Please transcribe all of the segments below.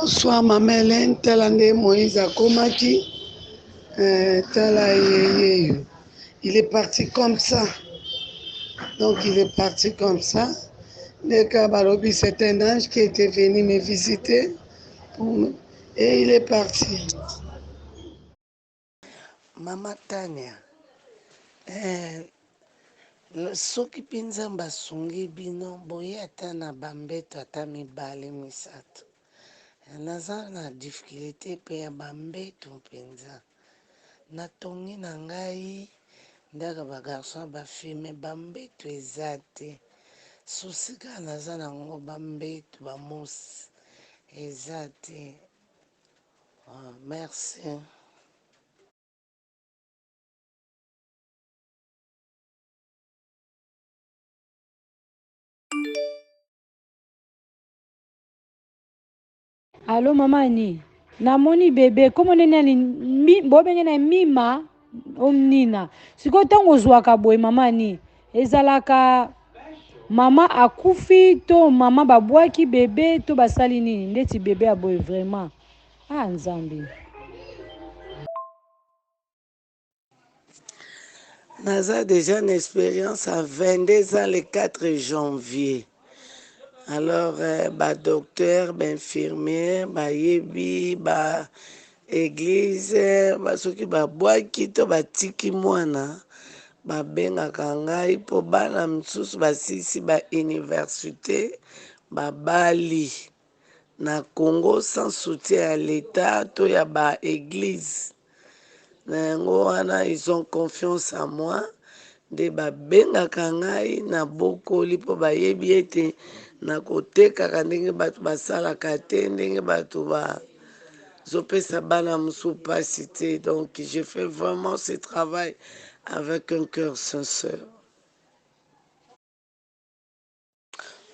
Bonsoir mama Helène, tala nde Moïse akomaki euh, tala ye yeyo il est parti comme ça donc il est parti comme ça ndeka balobi c'est un ange qui était venu me visiter pour me... et il est parti. Mama Tania eh, soki mpe Nzambe asungi bino boye ata na bambeto ata mibale misato. Naza na difficulté mpe ya bambeto mpenza. Natongi na ngai ndako ba garçon ba fille mais bambeto eza te. Souci kaka naza na yango bambeto ba mousse eza te. Ah, merci. Allo mama Annie, namoni bebe kombo nde nani mi, bobenge na mima omnina. Sikoyo ntango ozwaka boye mama Annie, ezalaka mama akufi to mama babwaki bebe to basali nini ndeti bebe ya boye vraiment ah Nzambe. Naza dejà na experience ya 22 ans le 4 janvier. Alors euh, ba docteur, ba infirmière bayebi ba eglise ba soki babwaki to batiki mwana babengaka ngai mpo bana mosusu basilisi ba universite babali na Congo sans soutien ya l'etat to ya ba eglise. Na yango wana ils ont confiance à moi nde babengaka ngai na bokoli mpo bayebi ete nakotekaka ndenge bato basalaka te ndenge bato bazopesa bana mosusu mpasi te. Donc je fais vraiment ce travail avec un cœur sincère.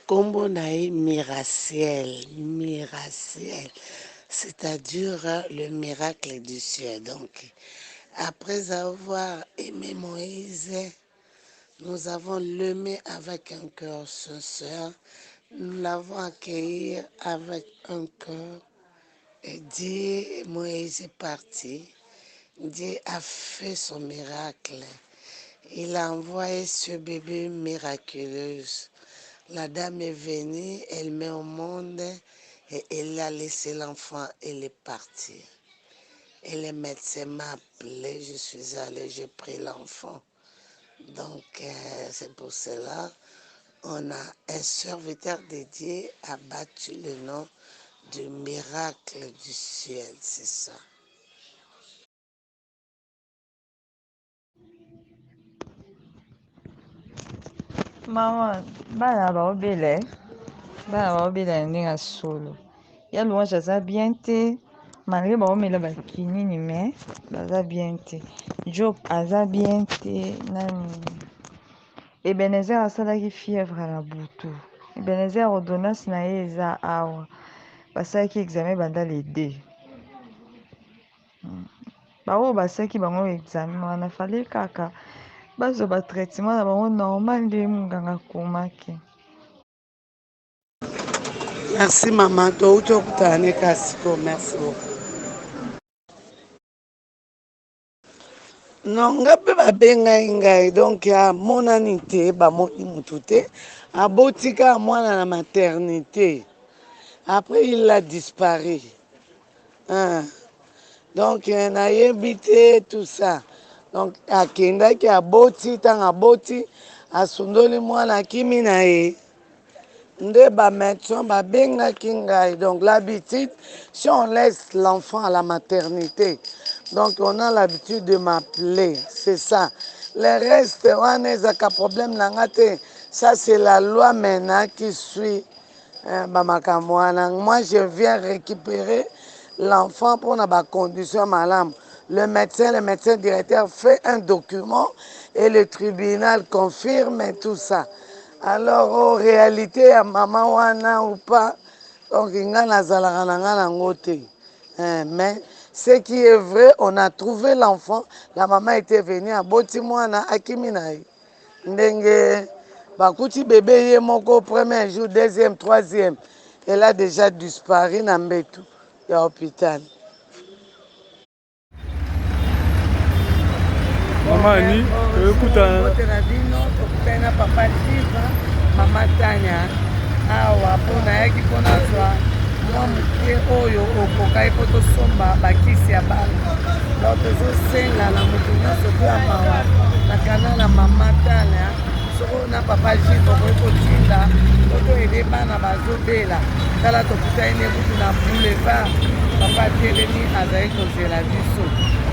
Kombo na ye Miraciel, Miraciel, c'est-à-dire le miracle du ciel. Donc, après avoir aimé Moïse, nous avons l'aimé avec un cœur sincère, nous l'avons accueilli avec un cœur et Dieu, Moïse est parti. Dieu a fait son miracle. Il a envoyé ce bébé miraculeuse. La dame est venue, elle met au monde et elle a laissé l'enfant, elle est partie. Et le médecin m'a appelé, je suis allée, j'ai pris l'enfant. Donc, euh, c'est pour cela, on a un serviteur dédié a battu le nom du miracle du ciel, c'est ça. Mama bana baobela eh? Bana baobela na ndenge ya solo ya louange aza bien te malgre baomela bakinini mais baza bien te job aza bien te nani Ebenezer asalaki fièvre na butu Ebenezer ordonnance na ye eza awa basalaki examen banda le 2 Baoyo basalaki bango examen wana fallait kaka bazwa ba traitement na bango normal nde munganga akomaki. Merci maman, touti okutana ne kaka sikoyo, merci beaucoup. Non, nga mpe babengai ngai donc amonani te, bamoni mutu te, aboti kaka mwana na maternité, après il a disparu. Ah. Donc eh, nayebi te tout ça. Donc akendaki aboti, ntango aboti asundoli mwana akimi na ye nde ba médecin babengaki ngai. Donc l'habitude, si on laisse l'enfant à la maternité, donc on a l'habitude de m'appeler, c'est ça. Le reste wana ezaka problème na nga te, ça c'est la loi maintenant qui suit. Eh, ba makambo wana, moi je viens récupérer l'enfant pour na ba condition malamu. Le médecin directeur fait un document et le tribunal confirme tout ça. Alors oh, réalité ya mama wana ou pas, donc nga nazalaka na nga nango te. Eh, mais ce qui est vrai, on a trouvé l'enfant, la maman était venue aboti mwana akimi na ye. Ndenge bakuti bebe ye moko premier jour, deuxième, troisième, elle a déjà disparu na mbetu. ya hopital. Mama Annie, toyokutana. Mbote na bino, tokutani na papa Steve, mama Tanya awa mpo nayaki mpo nazwa mwa moke oyo okokaki mpo tosomba bakisi ya bana. Donc tozosenga na moto nyonso to ya mawa na kana na mama Tanya soko na papa Gilles okoki kotinda mpo toyede bana bazobela. Tala tokutani ne kutu na boulevard, papa atelemi azali kozela biso.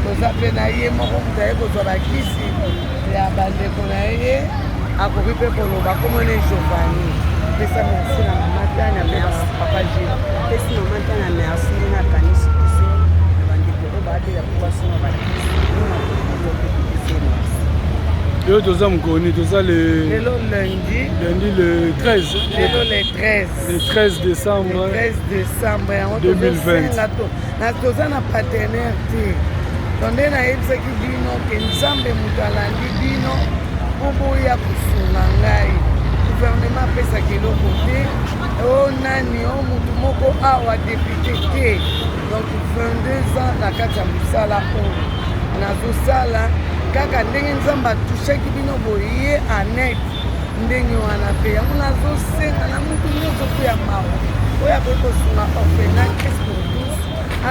Toza mpe na ye moko moto aye kozwa bakisi ya bandeko na ye, akoki mpe koloba kombo ne Giovanni. Pesa merci na mama Tania mpe papa Gilles. Pesi mama Tania merci ndenge akanisi biso na bandeko oyo babela mpo basomba bakisi. Lelo toza mokolo nini? Toza le lelo lundi, lundi le 13, lelo le 13, le 13 décembre, le 13 décembre yango 2020. Tozosenga to na toza na partenaire te, to nde nayebisaki bino ke Nzambe moto alandi bino mpo boya kosunga ngai. Gouvernement apesaka eloko te, o nani o motu moko awa député te. Donc 22 ans na kati ya mosala oyo nazosala, kaka ndenge Nzambe atushaki bino boye Annette, ndenge wana mpe yango nazosenga na motu nyonso mpo ya mawa oyo akoki kosunga orphelinat Christ pour tous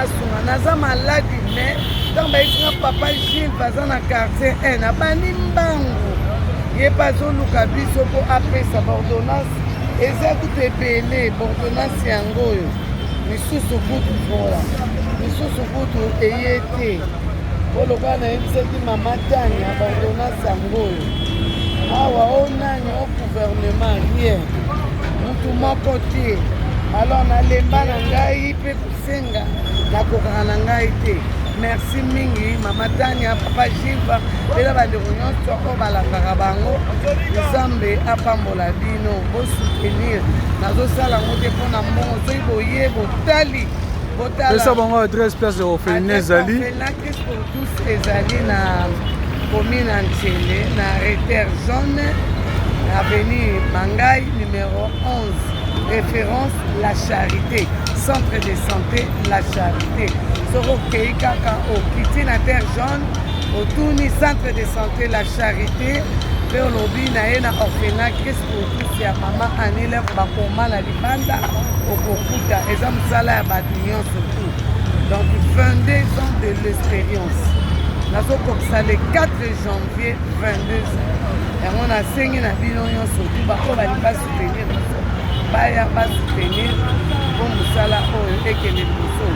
asunga. Naza maladi, mais ntango bayebisi nga papa Gilles baza na quartier 1, nabandi mbangu, ye mpe azoluka biso mpo apesa baordonnance. Eza kutu ebele baordonnance yango oyo, misusu kutu vola, misusu kutu eye te, po lokola nayebisaki mama Tania baordonnance yango oyo awa, o nani o gouvernement rien, mutu moko te. Alors nalemba na ngai mpe kosenga, nakokaka na ngai te. Merci mingi mama Tania, papa Gilva mpe na bandeko nyonso oyo balandaka bango. Nzambe apambola bino, bosoutenir. Nazosala yango te mpona mbongo, soki boye botali. Pesa bango adresse place ya orphelinat ezali. Orphelinat Christ pour tous ezali na commune ya Nsele, na Reter Jaune, avenue Mangai numéro 11, référence La Charité, centre de santé La Charité. Soki okei kaka okiti na Terre Jaune, otuni centre de santé La Charité mpe olobi na ye na orphelinat Christ pour tous ya mama Annie Lèvre, bakoma na libanda, okokuta. Eza mosala ya bato nyonso tout. Donc 22 ans de l'expérience, nazokokisa le 4 janvier 22 ans. Yango nasengi na bino nyonso tu baoyo balingi basoutenir biso, baya basoutenir mpo mosala oyo ekende liboso.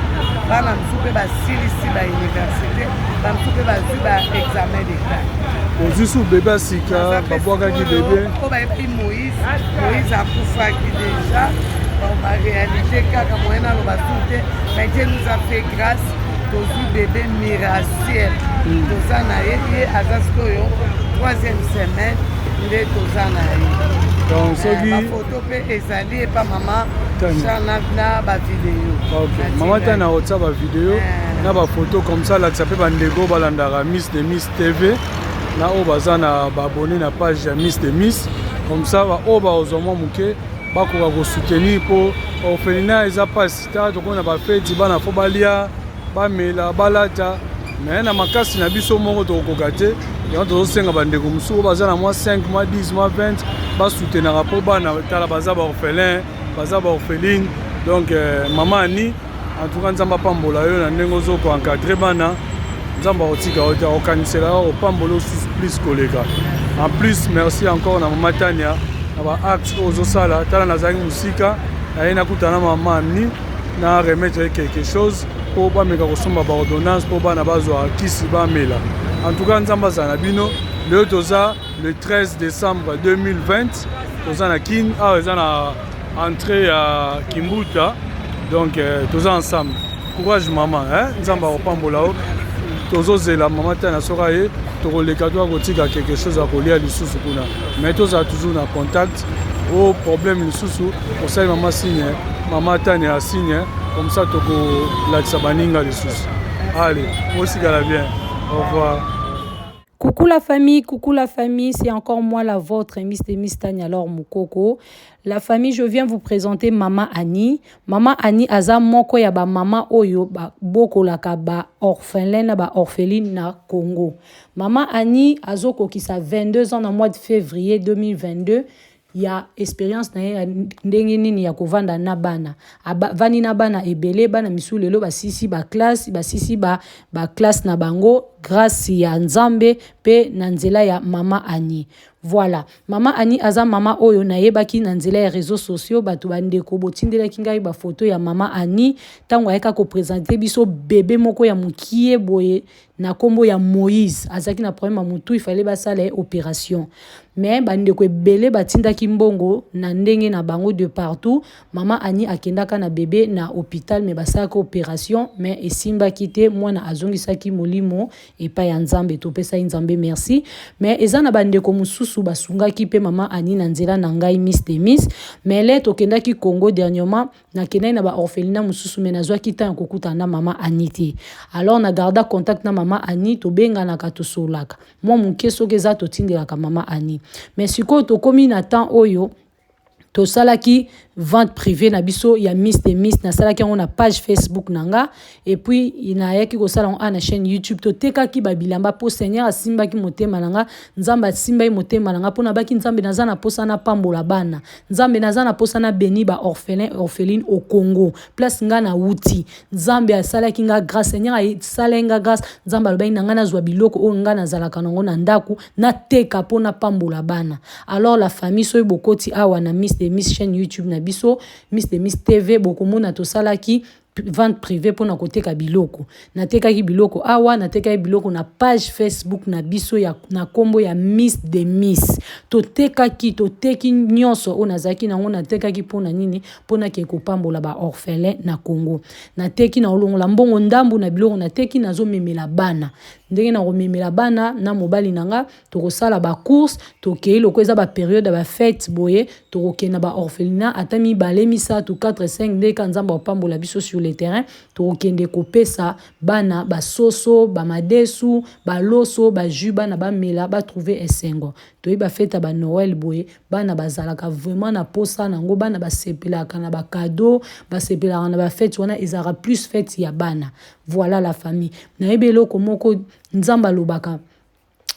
Bana mosusu mpe basilisi bauniversité, bamosusu mpe bazwi ba examen d'état. Ozwi su bebe ya sika, babwakaki bebe. Oyo bayebi Moïse, Moïse akufaki déjà. Bon, baréalité kaka moyen naloba su te, mais Dieu nous a fait grâce, tozwi bébé Miraciel, toza na ye, ye aza sikoyo troisième semaine nde toza na ye. Donc soki Bafoto mpe ezali epa mama Tania. Charles na bavideo. Ok, mama Tania akotia bavideo na bafoto comme ça, alakisa mpe bandeko balandaka Miss de Miss TV na oyo baza na baabonné na page ya Miss de Miss, comme ça baoyo bakozwa mwa moke bakoka kosoutenir, mpo orphelinat eza mpasi. Ta tokoni na bafeti, bana fo balia, bamela, balata, mais na makasi na biso moko tokokoka te. Yango tozosenga bandeko mosusu oyo baza na mwa 5, mwa 10, mwa 20, basoutenaka mpo bana tala baza baorphelin, baza baorpheline. Donc mama Ani, en tout cas Nzambe apambola yo na ndenge ozo koencadre bana. Nzambe akotika yo te, akokanisela yo, akopambola yo susu plus koleka. En plus merci encore na mama Tania na baacte oyo ozosala. Tala, nazalaki mosika, naye nakutana na mama Ani na remettre ye quelque chose mpo bameka kosomba baordonnance mpo bana bazwa kisi bamela. En tout cas Nzambe azala na bino. Lelo toza le 13 décembre 2020, toza na Kin awa, eza na entrée ya Kimbuta. Donc toza ensemble. Courage mama, hein? Nzambe akopambola yo. Tozozela mama Tana, soki aye tokoleka, toka kotika quelque chose ya kolia lisusu kuna, mais tozala toujours na contact. O problème lisusu osali mama signe, mama Tania asigne, comme ça tokolakisa baninga lisusu. Allez, osikala bien, au revoir. Coucou la famille, coucou la famille, c'est encore moi la vôtre, Miss de Miss Tania alors Mukoko. La famille, je viens vous présenter Maman Annie. Maman Annie aza moko ya ba mama oyo ba bokolaka ba orphelin na ba orpheline na Congo. Maman Annie azokokisa 22 ans na mois de février 2022 ya experience na ye ya ndenge nini ya kovanda na bana. Avandi na bana ebele, bana misusu lelo basisi ba classe, basisi ba, ba classe na bango grâce ya Nzambe pe na nzela ya Mama Annie. Voilà. Mama Annie aza mama oyo nayebaki na nzela ya réseaux sociaux, bato bandeko botindelaki ngai ba photo ya Mama Annie ntango ayaka ko présenter biso bebe moko ya mokie boye na kombo ya Moïse. Azalaki na problème ya mutu, il fallait basala ye opération. Mais bandeko ebele batindaki mbongo na ndenge na bango de partout. Mama Annie akendaka na bebe na hôpital, mais basalaki opération, mais esimbaki te, mwana azongisaki molimo epai ya Nzambe. Topesaki Nzambe merci. Mais eza na bandeko mosusu basungaki pe Mama Annie na nzela na ngai Miss de Miss. Mais le tokendaki Congo dernièrement, nakendaki na ba orphelinat mosusu, mais nazwaki temps ya kokutana na Mama Annie te. Alors na garda contact na Mama Annie, tobenganaka, tosololaka mwa moke, soki eza totindelaka Mama Annie. Mais sikoyo tokomi na temps oyo tosalaki vente privée na biso ya Miss de Miss, nasalaki yango na page Facebook na nga, et puis nayaki kosala yango na chaîne YouTube. Totekaki ba bilamba po Seigneur asimbaki motema na nga, Nzambe asimbaki motema na nga po nabaki Nzambe naza na posa na pambola bana, Nzambe naza na posa na béni ba orphelin orpheline au Congo, place nga na wuti. Nzambe asalaki nga grâce, Seigneur asalaki nga grâce. Nzambe alobaki na nga nazwa biloko oyo nga nazalaka nango na ndaku, nateka po napambola bana. Alors la famille, soki bokoti awa na Miss de Miss chaîne YouTube na biso, Miss de Miss TV, bokomona tosalaki vente privée pona koteka biloko. Natekaki biloko awa, natekaki biloko na page Facebook na biso ya, na kombo ya Miss de Miss. Totekaki, toteki nyonso oyo nazalaki nango, natekaki pona nini? Pona ke kopambola ba orphelin na Congo. Nateki na olongola mbongo ndambu na biloko nateki, nazomemela bana. Ndenge na komemela bana na mobali na nga, tokosala ba course, tokei loko eza ba période ya ba fête boye, tokokende na ba orphelinat ata mibale, misato, 4, 5, ndeka Nzambe apambola biso sur le terrain, tokokende kopesa bana ba soso, ba madesu, ba loso, ba jus, bana ba mela, ba trouver esengo. Toyebi ba fête ya ba Noël boye, bana bazalaka vraiment na posa nango, bana basepelaka na ba cadeau, basepelaka na ba fête wana, ezalaka plus fête ya bana. Voilà la famille. Nayebi eloko moko Nzambe alobaka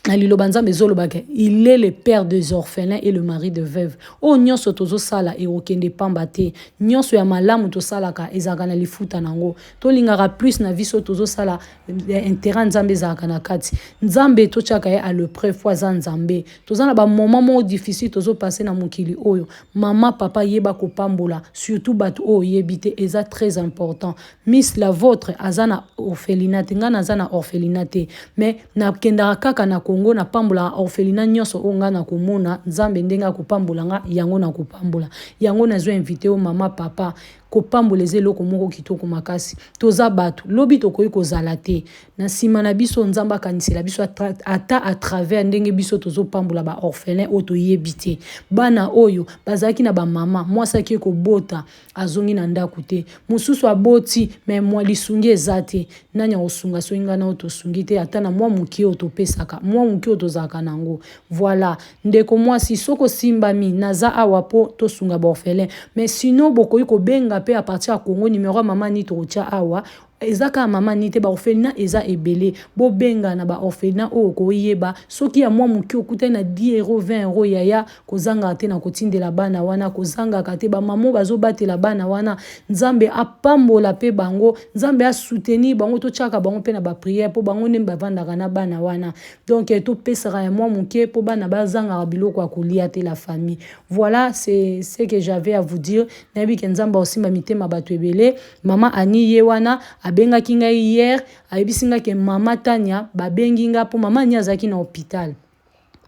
na liloba Nzambe ezolobaka, il est le père des orphelins et le mari de veuves. Oyo nyonso tozosala ekokende pamba te. Nyonso ya malamu tosalaka ezalaka na lifuta nango. Tolingaka plus na vie oyo tozosala intérêt Nzambe ezalaka na kati. Nzambe totiaka ye à l'épreuve po aza Nzambe. Toza na ba moment moko difficile tozopasser na mokili oyo. Mama, papa, yeba kopambola, surtout bato oyo oyebi te, eza très important. Miss la vôtre aza na orphelinat te, nga naza na orphelinat te, mais nakendaka kaka na Congo, napambolaka orphelinat nyonso oyo nga nakomona. Nzambe ndenge akopambola nga, yango nakopambola. Yango nazo invité yo mama, papa, kopambola eza eloko moko kitoko makasi. Toza bato, lobi tokoki kozala te. Na nsima na biso Nzambe akanisela biso ata à travers ndenge biso tozopambola ba orphelin oyo toyebi te. Bana oyo bazalaki na ba mama, mwasi ake kobota azongi na ndako te, mosusu aboti mais mwa lisungi eza te. Nani akosunga soki ngai na oyo tosungi te, ata na mwa moke oyo topesaka, mwa moke oyo tozalaka nango. Voilà, ndeko mwasi, soki osimbami, naza awa po tosunga ba orphelin. Mais sinon bokoki kobenga pe à partir ya Congo, numéro ya mama ni tokotia awa. Eza kaka mama ni te, ba orphelinat eza ebele. Bobenga na ba orphelinat oyo okoyeba. Soki ya mwa moke okutani na 10 euro, 20 euro, yaya, kozangaka te na kotindela bana wana, kozangaka te. Ba mama bazobatela bana wana, Nzambe apambola pe bango, Nzambe asoutenir bango, totiaka bango pe na ba prière po bango nde bavandaka na bana wana. Donc topesaka ya mwa moke po bana bazangaka biloko ya kolia te, la famille. Voilà, c'est ce que j'avais à vous dire. Nayebi ke Nzambe akosimba mitema bato ebele. Mama Annie ye wana abengaki ngai hier, ayebisi ngai ke mama Tania babengi nga po mama Annie azalaki na hôpital.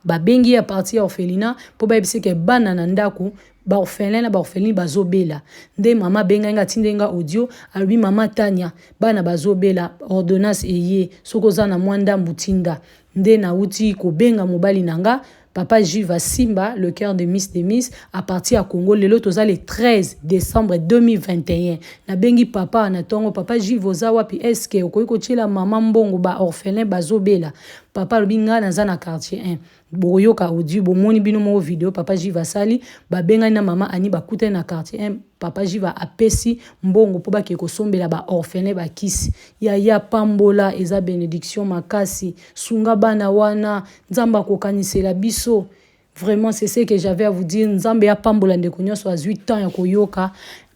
Babengi ye à partir ya orphelinat po bayebisi ke bana na ndako ba orphelin na ba orpheline bazobela. Nde mama abengaki nga, atindeli nga audio, alobi mama Tania bana bazobela, ordonnance eye, soki oza na mwa ndambu tinda. Nde nauti kobenga mobali na nga Papa Juve Simba, le cœur de Miss de Miss, à partir ya Congo, lelo toza le 13 décembre 2021. Nabengi papa na tongo, Papa Juve oza wapi? Est-ce que okoki kotiela mama mbongo ba orphelin bazobela? Papa alobi ngai naza na quartier 1. Bokoyoka audio, bomoni bino moko video papa Jiva asali, babengani na mama Annie bakutani na quartier 1, papa Jiva apesi mbongo mpo bakende kosombela ba orphelins ba kisi. Yaya pambola eza benediction makasi, sunga bana wana, Nzambe akokanisela biso. Vraiment c'est ce que j'avais à vous dire. Nzambe apambola ndeko nyonso azui temps ya koyoka.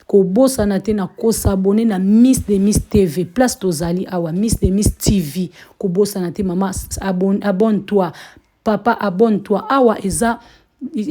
Kobosana te na ko s'abonner na Miss de Miss TV. Place tozali awa Miss de Miss TV. Kobosana te mama abonne-toi. Papa abonne-toi. Awa eza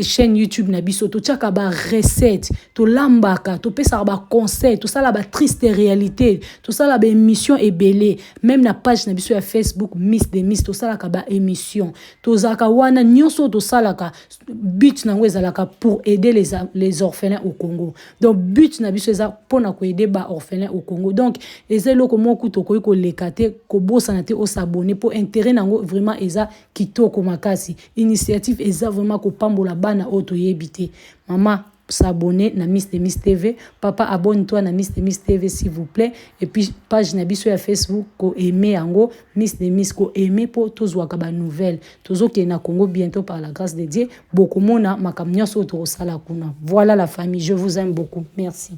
chaîne YouTube na biso totiaka ba recette tolambaka topesaka ba conseil tosala ba triste réalité tosala ba émission ebele même na page na biso ya Facebook Miss de Miss tosalaka ba émission tozalaka wana nyonso oyo tosalaka but na yango ezalaka pour aider les orphelins au Congo donc but na biso eza mpona koaider ba orphelins au Congo donc eza eloko moko tokoki koleka te kobosana te osabone mpo intérêt na yango vraiment eza kitoko makasi initiative eza vraiment kopambola bana oyo toyebi te mama s'abonner na Miss de Miss TV. Papa, abonne-toi na Miss de Miss TV, s'il vous plaît. Et puis, page na biso ya Facebook, ko aimer yango, Miss de Miss, ko aimer po tozwaka ba nouvelles. Tozokende na Congo bientôt par la grâce de Dieu. Bokomona makambo nyonso oyo tokosala kuna. Voilà la famille, je vous aime beaucoup. Merci.